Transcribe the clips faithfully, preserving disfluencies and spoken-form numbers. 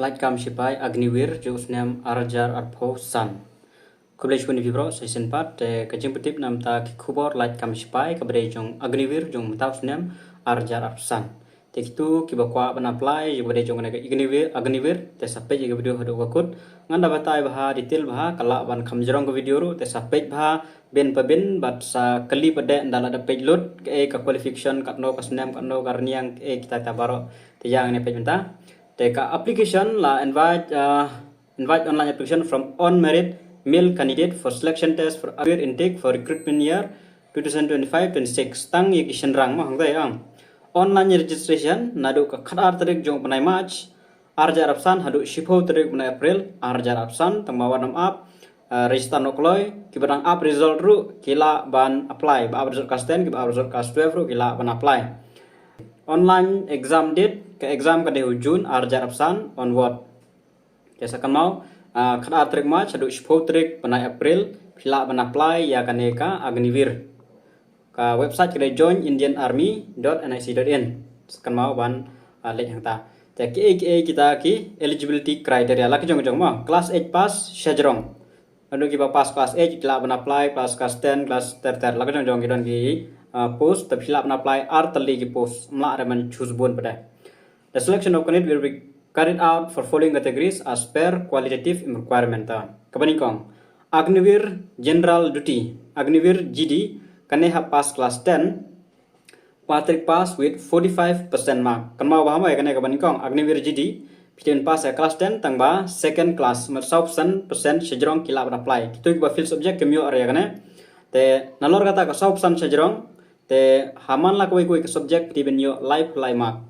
Lait kam shipai Agniveer jong u snem ar hajar arphew san. Khublei shibun ïa phi baroh sa shisien pat, te ka jingpyntip namta ki khubor lait kam shipai kaba dei jong Agniveer jong mynta u snem ar hajar arphew san. Te kito kiba kwah ban apply ïa kaba dei jong kane ka Agniveer, Agniveer, te sa peit ïa ka video haduh ba kut. Ngan da batai bha, detail bha, ka lah ban kham jrong ka video ruh, te sa peit bha, bynta bynta, bad sa kylli pat de ynda la da peit lut, kaei ka qualification, katno ka snem, katno ka rynïeng, kaei kita kita baroh. Te ïa ngin ïa peit mynta. Te ka application la invite, uh, invite online application from on merit male candidate for selection test for Agniveer intake for recruitment year two thousand twenty-five twenty-six. Tang ïa ki shynrang mo hangta ïa ong. Online registration naduh ka khatar tarik jong u bnai March ar hajar arphew san haduh shiphew tarik bnai April ar hajar arphew san, tang ba wat nym ap, uh, register noh kloi, kiba dang ap result ruh ki lah ban apply, ba ap result class ten, kiba ap result class twelve ruh ki lah ban apply. Online exam date, ka exam ka dei u June ar hajar arphew san onward. Te sa kynmaw, ah, khatar tarik March haduh shiphew tarik bnai April phi lah ban apply ïa kane ka Agniveer. Ka website ka dei join indian army dot N I C dot in. Sa kynmaw ban, ah, leit hangta. Te kiei kiei kita ki eligibility criteria la ki jong jong mo. Class eight pass shajrong. Naduh kiba pass class eight ki lah ban apply, pass class ten, class ter ter. La ki jong jong ki don ki, uh, post, te phi lah ban apply ar tylli ki post. Ym lah re ban choose bun pat de. The selection of candidate will be carried out for following categories as per qualitative requirement. Kaba nyngkong, Agniveer General Duty, Agniveer G D, kane ha pass class ten, matric pass with forty-five percent mark. Kynmaw bha mo ïa kane kaba nyngkong, Agniveer G D, phi dei ban pass ïa class ten tang ba second class, mat saw percent shajrong ki lah ban apply. Kito kiba fail subject kim ïoh re ïa kane. Te nalor kata ka saw percent shajrong, te ha man la kawei kawei ka subject phi dei ban ïoh laiphew lai mark.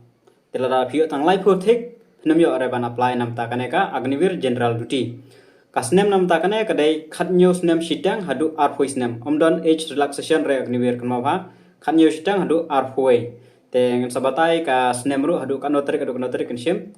Te lada phi ïoh tang laiphew thik, phim ïoh re ban apply namta kane ka Agniveer General Duty. Ka snem namta kane ka dei khathynñiew snem shiteng haduh arphew snem. Ym don age relaxation re Agniveer, kynmaw bha. Khathynñiew shiteng haduh arphew. Te ngin sa batai ka snem ruh haduh katno tarik haduh katno tarik kin shim.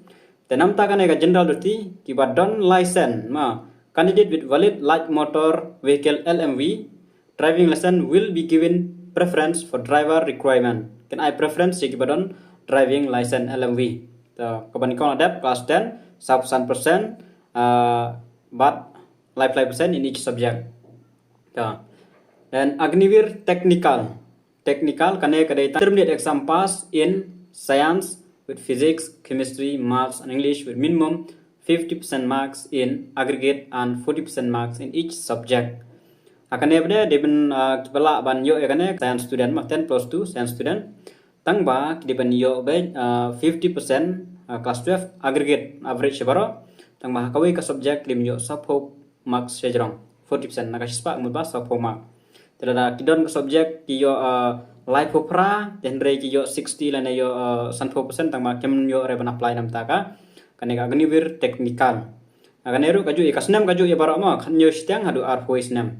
Te namta kane ka General Duty, kiba don license mo, candidate with valid light motor vehicle, L M V, driving license will be given preference for driver requirement. Kin ai preference ïa kiba don driving license, L M V. To, kaba nyngkong la dep class ten, saw percent, uh, bad laiphew percent in each subject. To. Then Agniveer Technical. Technical, kane ka dei intermediate exam pass in science with physics, chemistry, maths and English with minimum fifty percent marks in aggregate and forty percent marks in each subject. Ha kane pat de, dei ban, ah, kiba lah ban ïoh ïa kane science student mo, ten plus two science student. Tang ba ki dei ban ïoh beit, ah, fifty percent, ah, class twelve aggregate average baroh. Tang ba ha kawei ka subject ki dei ban ïoh sawphew marks shajrong. Forty percent na ka shispah mut ba sawphew mark. Te lada ki don ka subject ki ïoh, ah, laiphew phra, te hynrei ki ïoh sixty lane ïoh, ah, sanphew percent tang ba kim ïoh re ban apply namta ka kane ka Agniveer Technical. Ah, kane ruh ka ju ïa ka snem ka ju ïa baroh mo, khathynñiew shiteng haduh arphew snem.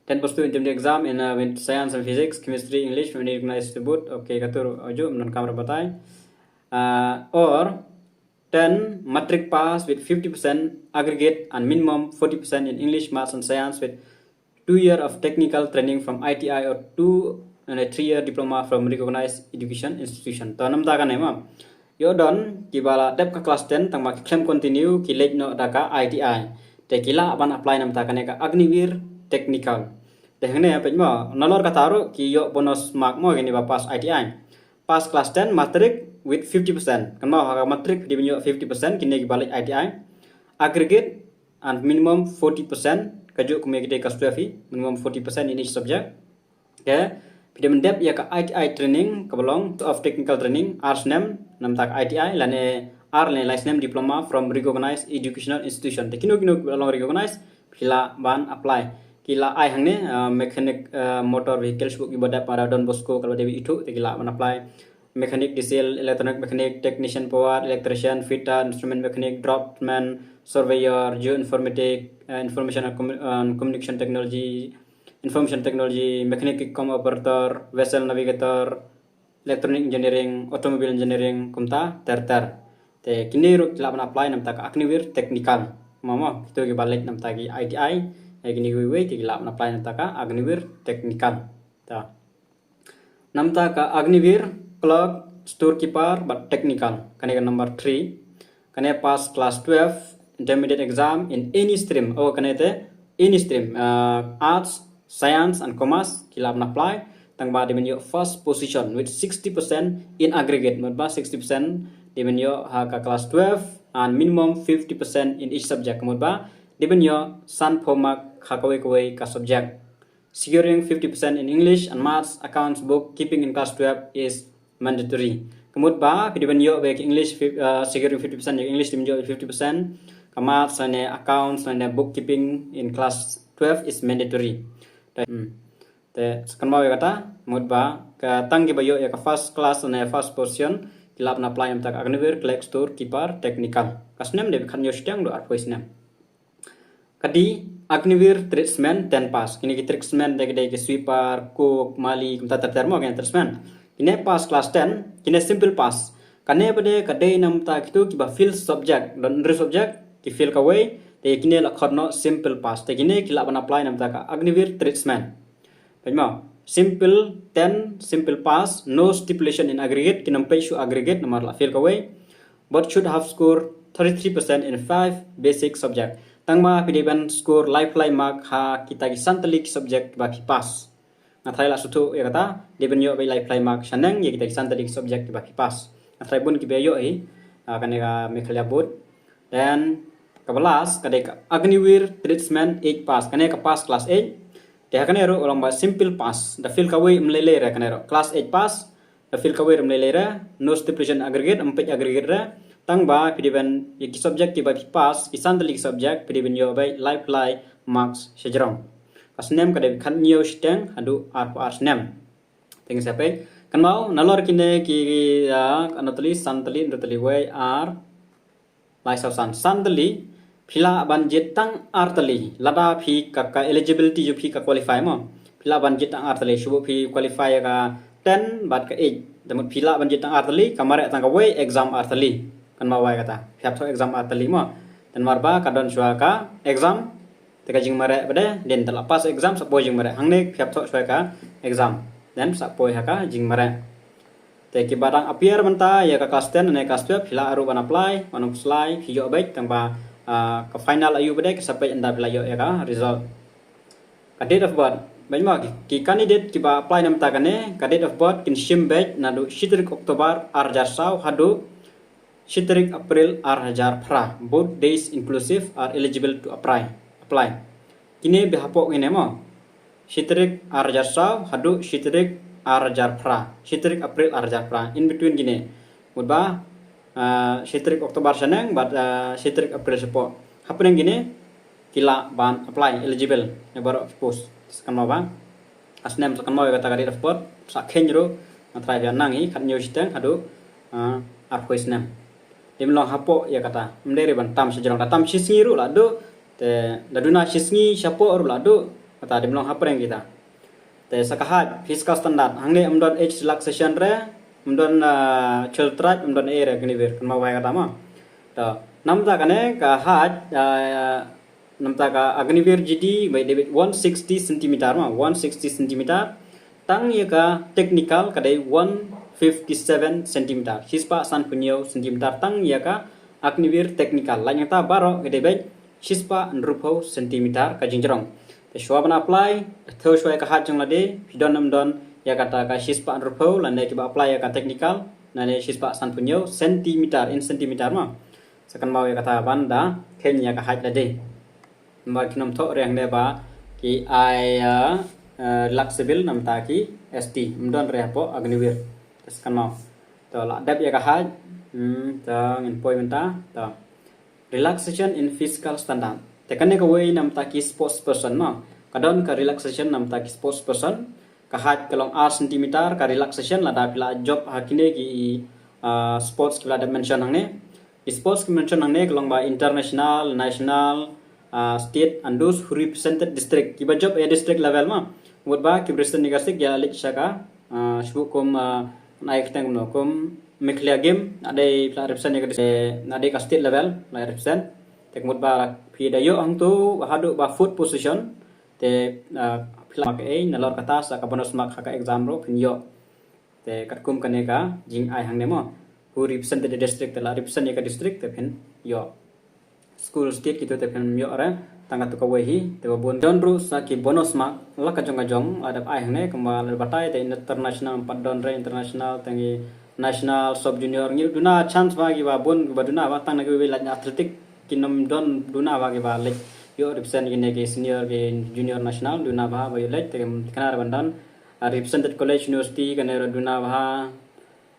Ten plus two intermediate exam in, uh, with science and physics, chemistry, English from any recognized institute. Okay, kato ruh, uh, ju, ym don kam re batai. Uh, or ten matric pass with fifty percent aggregate and minimum forty percent in English, maths and science with two year of technical training from I T I or two and a three year diploma from recognized education institution. To namta kane mo. Ïoh don kiba la dep ka class ten tang ba ki khlem continue ki leit noh da ka I T I. Te ki lah ban apply namta kane ka Agniveer Technical. Te hangne peit mo, nalor kata ruh ki ïoh bonus mark mo kine ba pass I T I. Pass class ten matric with fifty percent. Kynmaw ha ka matric phi dei ban ïoh fifty percent kine kiba leit I T I. Aggregate and minimum forty percent, kajuh kum ïa kita ki class twelve hi, minimum forty percent in each subject. Okay. Phi dei ban dep ïa ka I T I training kaba long of technical training ar snem namta ka I T I lane ar lane lai snem diploma from recognized educational institution. Te kino kino kiba long recognized phi lah ban apply. Ki la ai hangne, ah, mechanic, ah, motor vehicle shuh kiba dep, para Don Bosco kaba dep ithuh te ki lah ban apply. Mechanic diesel, electronic mechanic, technician power, electrician, fitter, instrument mechanic, draftsman, surveyor, geoinformatic, ah, information and commu-, and communication technology, information technology, mechanic com operator, vessel navigator, electronic engineering, automobile engineering, kumta ter ter. Te kine ruh ki lah ban apply namta ka Agniveer Technical. Mo mo, kito kiba leit namta ki I T I, eh, kine kiwei wei ki lah ban apply namta ka Agniveer Technical. Ta. Namta ka Agniveer, clerk, storekeeper bad technical. Kane ka number three. Kane pass class twelve intermediate exam in any stream. Oh, kane te any stream. Uh, arts, science and commerce ki lah ban apply. Tang ba dei ban ïoh first position with sixty percent in aggregate. Mut ba sixty percent dei ban ïoh ha ka class twelve and minimum fifty percent in each subject. Mut ba dei ban ïoh sanphew mark ha kawei kawei ka subject. Securing fifty percent in English and Maths, Accounts, Bookkeeping in class twelve is mandatory. Ka mut ba phi dei ban ïoh beit ka English, uh, securing fifty percent, ïa English dei ban ïoh fifty percent, ka Maths ne Accounts ne Bookkeeping in class twelve is mandatory. Te, hmm. Te sa kynmaw ïa kata, mut ba ka tang kiba ïoh ïa ka first class ne first position ki lah ban apply na bynta ka Agniveer, Clerk, Storekeeper, Technical. Ka snem dei khathynñiew shiteng haduh arphew snem. Ka dei Agniveer tradesmen ten pass. Kine ki tradesmen dei ki dei ki sweeper, cook, mali, kumta ter ter mo kine tradesmen. Kine pass class ten, kine simple pass. Kane pat de ka dei na bynta kito kiba fail subject, don hynriew subject ki fail kawei, te kine la khot noh simple pass. Te kine ki lah ban apply na bynta ka Agniveer tradesmen. Peit mo, simple ten, simple pass, no stipulation in aggregate, kin ym peit shuh aggregate namar la fail kawei. But should have scored thirty-three percent in five basic subject. Tang ba phi dei ban score laiphew lai mark ha kita ki san tylli ki subject ba phi pass. Nga tharai la sngewthuh ïa kata, dei ban ïoh beit laiphew lai mark shaneng ïa kita ki san tylli ki subject ba phi pass. Nga tharai bun kiba ïoh hi, ah, kane ka Meghalaya Board. Then kaba last ka dei ka Agniveer tradesmen eight pass. Kane ka pass class eight. Te ha kane ruh long ba simple pass. Da fail kawei ym lei lei re kane ruh. Class eight pass. Da fail kawei ym lei lei re. No stipulation aggregate, ym peit aggregate re. Tang ba phi dei ban ïa ki subject kiba phi pass, ki san tylli ki subject, phi dei ban ïoh beit laiphew lai marks shajrong. Ka snem ka dei khathynñiew shiteng haduh arphew ar snem. Te ngin sa peit. Kynmaw, nalor kine ki, ah, khatno tylli, san tylli, hynriew tylli, wei, ar, lai, saw, san, san tylli, phi lah ban jied tang ar tylli. Lada phi ka, ka eligibility jong phi ka qualify mo. Phi lah ban jied tang ar tylli. Shu buh phi qualify ïa ka ten bad ka eight. Te mut phi lah ban jied tang ar tylli, ka mareh tang kawei exam ar tylli. Kynmaw wei kata. Phi hap thoh exam ar tylli mo. Te namar ba ka don shuwa ka exam. Te ka jingmareh pat de, dei te la pass exam sa poi jingmareh. Hangne phi hap thoh shuwa ka exam. Then sa poi ha ka jingmareh. Te kiba dang appear mynta ïa ka class ten ne class twelve, phi lah ruh ban apply, ban ym phylla, phi ïoh beit, tang ba, ah, ka final aïu pat de, ki sa peit ynda phi la ïoh ïa ka result. Ka date of birth. Bad mo ki, ki candidate kiba apply na bynta kane, ka date of birth kin shim beit naduh shi tarik October ar hajar saw haduh shi tarik April ar hajar phra. Both days inclusive are eligible to apply. Apply. Kine ba hapoh kine mo. Shi tarik ar hajar saw haduh shi tarik ar hajar phra. Shi tarik April ar hajar phra. In between kine. Mut ba, ah, shi tarik October shaneng bad, ah, shi tarik April shapoh. Hapdeng kine ki lah ban apply, eligible. Ne baroh ki post. Sa kynmaw ba. Ka snem sa kynmaw ïa kata ka date of birth, sa kheiñ ruh, nga tharai phi nang hi, khathynñiew shiteng haduh, ah, arphew snem. Ym long hapoh ïa kata, ym dei re ban tam shajrong, da tam shisngi ruh la duh, te da duna shisngi shapoh ruh la duh, kata ym long hapdeng kita. Te sa ka height, physical standard, hangne ym don age relaxation re, ym don, ah, child tribe, ym don ei re, kane ber, kynmaw wei kata mo. To, namta kane ka height, ah, namta ka Agniveer G D, bai dei beit one sixty centimeter mo, one sixty centimeter. Tang ïa ka technical ka dei one fifty-seven centimeter. Shispah sanphew hynñiew centimeter tang ïa ka Agniveer technical. Lait nangta baroh ka dei beit shispah hynriewphew centimeter ka jingjrong. Te shuwa ban apply, thew shuwa ïa ka height jong lade, phi don ym don ïa kata ka shispah hynriewphew, lane kiba apply ïa ka technical, lane shispah sanphew hynñiew centimeter, in centimeter mo. Sa kynmaw ïa kata ban da kheiñ ïa ka height lade. Namar kin ym thoh re hangne ba ki ai, ah, eh, relaxable namta ki S T. Ym don re hapoh Agniveer. Te sa kynmaw. To la dep ïa ka height. Hmm, to ngin poi mynta. To. Relaxation in physical standard. Te kane kawei namta ki sports person mo. Ka don ka relaxation namta ki sports person. Ka height ka long ar centimeter, ka relaxation lada phi la jop ha kine ki, ah, sports kiba la dep mention hangne. Ki sports ki mention hangne ka long ba international, national, ah, state and those who represented district. Kiba jop ïa district level mo. Mut ba ki represent ïa ka district ïa leit sha ka, ah, shu buh kum, ah, nai kyrteng kumno, kum Meghalaya Game, na dei phi la represent ïa ka district, na dei ka state level, la represent. Te mut ba phi da ïoh hangto haduh ba fourth position, te, ah, phi la mark ei, nalor kata sa ka bonus mark ha ka exam ruh phin ïoh. Te katkum kane ka jingai hangne mo. Who represented the district, te la represent ïa ka district, te phin ïoh. School state kito te phin ïoh re, tang katu kawei hi, te ba bun don ruh sa ki bonus mark, la ka jong ka jong, la dep ai hangne, kumba la batai te international, pat don re international, tang ki national, sub junior, ngi duna chance ba ki ba bun, ki ba duna ba tang na ki wei lait athletic, ki nam don duna ba ki ba lait, ïoh represent kine ki senior, ki junior national, duna ba, ba ïoh lait, te kane re ban don, ah, represented college, university, kane re duna ba,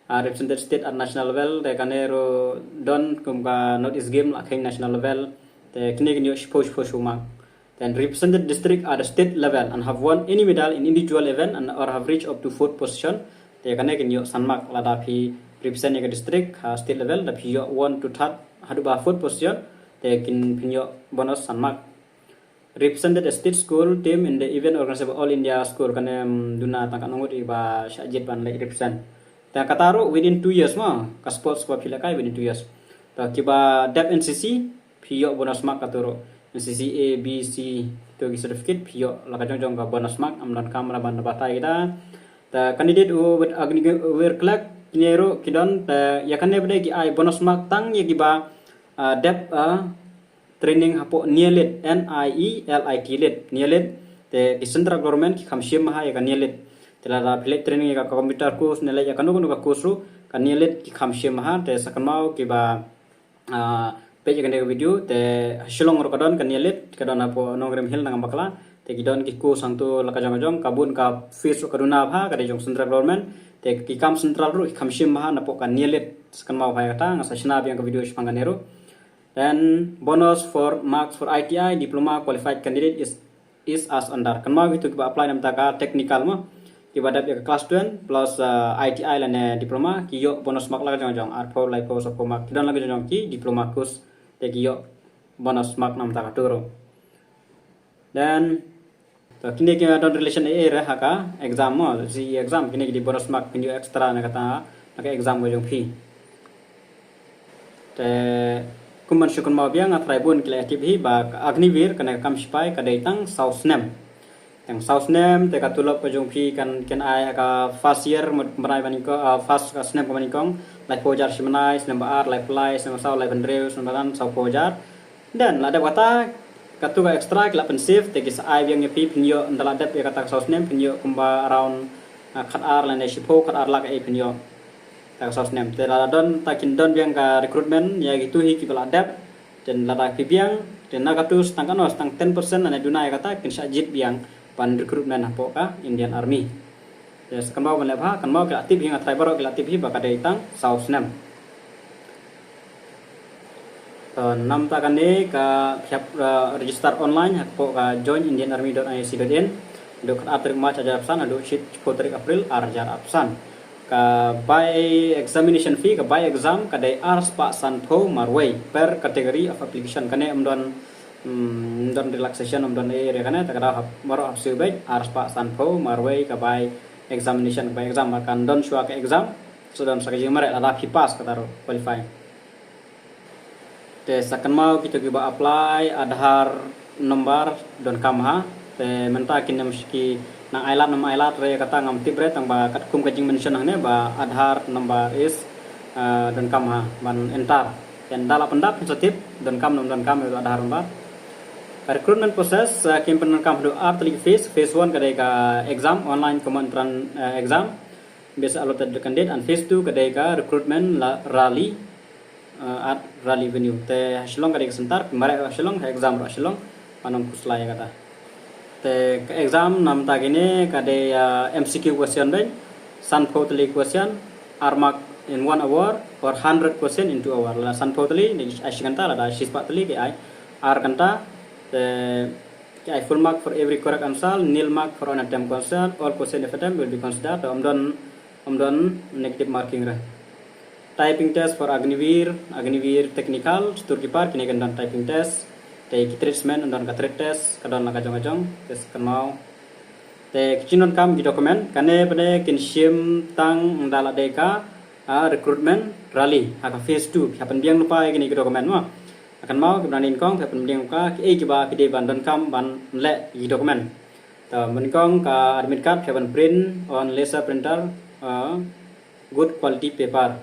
ah, represented state at national level, te kane ruh don kum ka North East Game la kheiñ national level, te kine kin ïoh shiphew shiphew shiphew mark. Then represented district at the state level and have won any medal in individual event and or have reached up to fourth position. Te kane kin ïoh san mark lada phi represent ïa ka district ha state level, da phi ïoh one to third haduh ba fourth position. Te kin phin ïoh bonus san mark. Represented a state school team in the event organized by All India School, kane, mm, duna tang katno ngut iba shah jied ban leh represent. Te kata ruh within two years mo, ka sports ba phi lehkai within two years. To kiba dep N C C, phi ïoh bonus mark katu ruh. N C C A, B, C, to ki certificate, phi ïoh la ka jong jong ka bonus mark, ym don kam ra ban batai kita. Te candidate who with agni-, were clerk, kine ruh ki don, te ïa kane ba dei ki ai bonus mark tang ïa kiba, ah, dep, ah, training hapoh NIELIT, N I E L I T lit, NIELIT, te ki central government ki kham shim bha ïa ka NIELIT. Te lada phi leit training ïa ka computer course ne leit ïa kano kano ka course ruh, ka NIELIT ki kham shim bha, te sa kynmaw kiba, ah, peit ïa kane ka video, te ha Shillong ruh ka don ka NIELIT, ka don hapoh Nongrim Hill Nongbakla, te ki don ki course hangto la ka jong ka jong, ka bun ka fees ruh ka duna bha, ka dei jong central government, te ki kam central ruh ki kham shim bha napoh ka NIELIT, sa kynmaw bha ïa kata, nga sa shna biang ka video shaphang kane ruh. Then bonus for marks for I T I diploma qualified candidate is, is as under. Kynmaw kito kiba apply na bynta ka technical mo, kiba dep ïa ka class ten plus, uh, I T I lane diploma, ki ïoh bonus mark la ka jong jong, arphew, laiphew, sawphew mark, ki don la ka jong jong ki diploma course, te ki ïoh bonus mark na bynta katu ruh. Then to kine ki don relation eh re ha ka exam mo, C E exam, kine ki dei bonus mark phin ïoh extra na kata, na ka exam ka jong phi. Te kum ban shu kynmaw biang, nga trai bun ki la tip hi ba ka Agniveer, kane ka kam sipai, ka dei tang saw snem. Tang saw snem, te ka tulop ka jong phi kan, kin ai ha ka first year, mut bnai ba nyngkong, ah, first ka snem kaba nyngkong, laiphew hajar shi bnai, snem ba ar, laiphew lai, snem ba saw, laiphew hynriew, snem ba san, sawphew hajar. Then la dep kata, katu ka extra ki la pynsave, te ki sa ai biang ïa phi, phin ïoh, ynda la dep ïa kata ka saw snem, phin ïoh kumba around, ah, khatar lane shiphew, khatar lak eh phin ïoh. Ta ka saw snem. Te lada don, ta kin don biang ka recruitment ïa kitu hi kiba la dep. Then lada phi biang, then na katu sa tang katno, sa tang ten percent lane duna ïa kata, kin shah jied biang ban recruitment hapoh ka Indian Army. Te sa kynmaw ban leh bha, kynmaw ki la tip hi, nga trai baroh ki la tip hi ba ka dei tang saw snem. To, na bynta kane ka phi hap, uh, register online hapoh ka join Indian Army dot I S C dot in. Haduh khatar tarik March ar hajar arphew san, haduh shiphew tarik April ar hajar arphew san. Ka by examination fee, ka by exam, ka dei ar spah sanphew marwei per category of application. Kane ym don, mm, ym don relaxation, ym don area kane, te ka dei hap, baroh hap siew beit, ar spah sanphew marwei ka by examination, ka by exam, kan don shuwa ka exam, sa don sa ka jingmareh lada phi pass kata ruh, qualify. Te sa kynmaw kito kiba apply, Aadhaar number donkam ha. Te mynta kin ym shiki nang ailad, ym ailad re kata ngam tip re, tang ba katkum ka jingmention hangne ba Aadhaar number is, uh, donkam ha ban enter. Te ynda la pyndap sa tip donkam, ym donkam ïa Aadhaar number. Ka recruitment process, uh, kin pyndonkam haduh ar tylli ki phase. Phase one ka dei ka exam, online common entrance, uh, exam. Best allotted candidate, and phase two ka dei ka recruitment la rally, uh, at rally venue. Te ha Shillong ka dei ka center, mareh ha Shillong, ha exam ruh ha Shillong, ban ym khuslai ïa kata. Te ka exam na bynta kine ka dei, uh, M C Q question beit, sanphew tylli question, ar mark in one hour, or hundred question in two hour. Lada sanphew tylli, ne ai shi kynta, lada shispah tylli, ki ai ar kynta. Te ki ai full mark for every correct answer, nil mark for an attempt question, all question if attempt will be considered, ym don, ym don negative marking re. Typing test for Agniveer, Agniveer technical, storekeeper, kine kin don typing test, te ki tradesmen, ym don ka trade test, ka don la ka jong ka jong, test kynmaw. Te ki jingdonkam ki document, kane pat kin shim tang ynda la dei ka, ah, recruitment rally, ha ka phase two, phi hap pynbiang lypa ïa kine ki document mo. Kynmaw, kiba na nyngkong, phi hap pynbiang lypa, kiei kiba phi dei ban donkam ban leh ïa ki document. Te ba nyngkong ka admit card, phi hap ban print on laser printer, uh, good quality paper.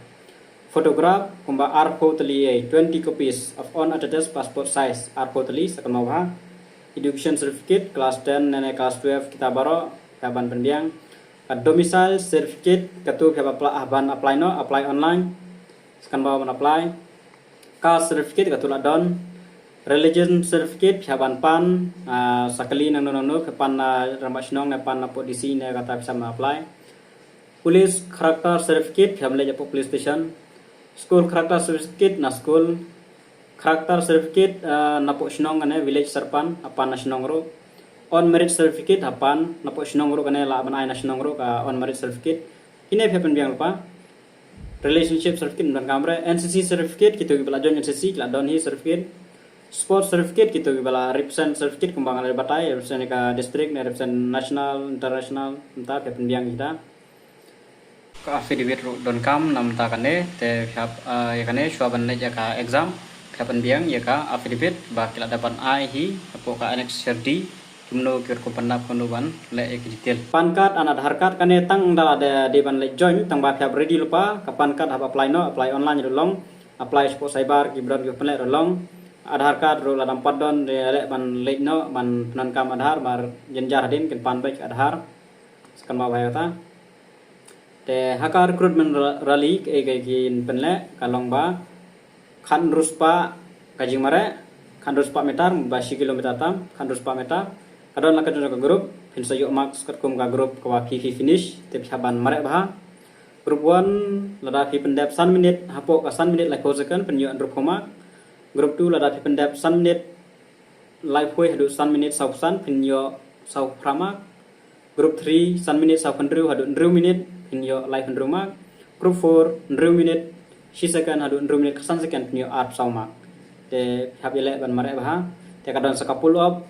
Photograph kumba arphew tylli, twenty copies of undated passport size, arphew tylli, sa kynmaw bha. Education certificate, class ten ne class twelve, kita baroh phi hap ban pynbiang. Ka domicile certificate, katu phi hap apply, ah, ban apply noh, apply online. Sa kynmaw ban apply. Caste certificate, katu la don. Religion certificate, phi hap ban pan, ah, sa kali nangno nangno, phi pan na rangbah shnong ne pan na pud D C ne kata phi sa ban apply. Police character certificate, phi hap leit hapoh police station. School character certificate na school. Character certificate, ah, napoh shnong kane village sarpan, hap pan na shnong ruh. Unmarried certificate, hap pan napoh shnong ruh kane lah ban ai na shnong ruh ka unmarried certificate. Kine phi hap pynbiang lypa. Relationship certificate, ym donkam re. N C C certificate, kito kiba la join N C C ki la don hi certificate. Sports certificate, kito kiba la represent certificate, kumba nga la batai, represent ka district ne represent national, international, mynta phi hap pynbiang kita. Ka affidavit ruh donkam namar kane, te phi hap, ah, ïa kane shuwa ban leit ïa ka exam, phi hap pynbiang ïa ka affidavit ba ki la dep ban ai hi hapoh ka annex sher D, kumno ki rukom pyndap, kumno ban leh ïa ki detail. PAN card and Aadhaar card, kane tang da la dei ban leit join, tang ba phi hap ready lypa, ka PAN card hap apply noh, apply online ruh long, apply shapoh cyber, ki bynta ki pynleh ruh long. Aadhaar card ruh lada ym pat don, dei leh ban leit noh ban pyndonkam Aadhaar, namar jynjar hadien kin pan beit ka Aadhaar. Sa kynmaw bha ïa kata. Te ha ka recruitment ra-, rally, kaei kaei kin pynleh, ka long ba khatnruspa ka jingmareh, khatnruspa meter, ba shi kilometer tam, khatnruspa meter. Ka don la ka jong ka group, phin sa ïoh marks katkum ka group kaba phi, phi finish, te phi hap ban mareh bha. Group one, lada phi pyndep san minit, hapoh ka san minit laiphew second, phin ïoh hynriewphew mark. Group two, lada phi pyndep san minit laiphew haduh san minit sawphew san, phin ïoh sawphra mark. Group three, san minit sawphew hynriew haduh hynriew minit, phin ïoh laiphew hynriew mark. Group four, hynriew minit shi second haduh hynriew minit khatsan second, phin ïoh arphew saw mark. Te phi hap ïaleh ban mareh bha. Te ka don sa ka pull up,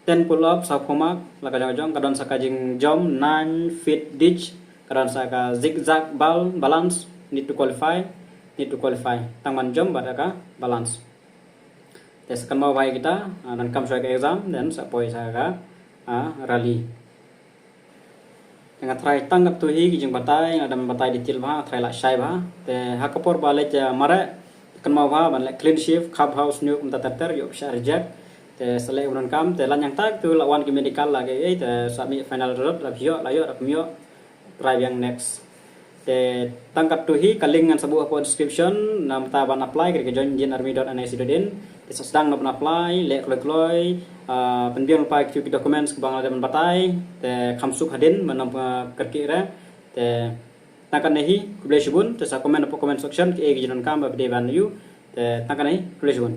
ten pull up, sawphew mark, la ka jong ka jong, ka don sa ka jing jump nine feet ditch, ka don sa ka zigzag bal-, balance, need to qualify, need to qualify. Tang ban jump bad ka balance. Te sa kynmaw bha ïa kita, ah, donkam shuwa ka exam, then sa poi sa ka, ah, rally. Te nga tharai tang katto hi ki jingbatai, nga dang batai detail bha, nga tharai lah shai bha. Te ha ka por ba leit, eh, mareh, kynmaw bha ban leh clean shave, khap bha u shñiuh kumta ter ter, ïoh phi shah reject. Te sa leh u donkam, te lait hangta to la wan ki medical la kaei, te sa mih final result, la phi ïoh, la ïoh, la phi ym ïoh, try biang next. Te tang katto hi, ka link ngan sa buh hapoh description, namar ban apply, kane ka join Indian Army dot N I C dot in. Te sa sdang noh ban apply, leh kloi kloi, ah, pynbiang lypa ïa ki documents kiba nga la dep ban batai, te kham suk hadien ban ym, ah, kyrkieh re. Te tang katne hi, khublei shibun, te sa comment hapoh comment section, kaei ka jingdonkam ba phi dei ban ïoh, te tang katne hi, khublei shibun.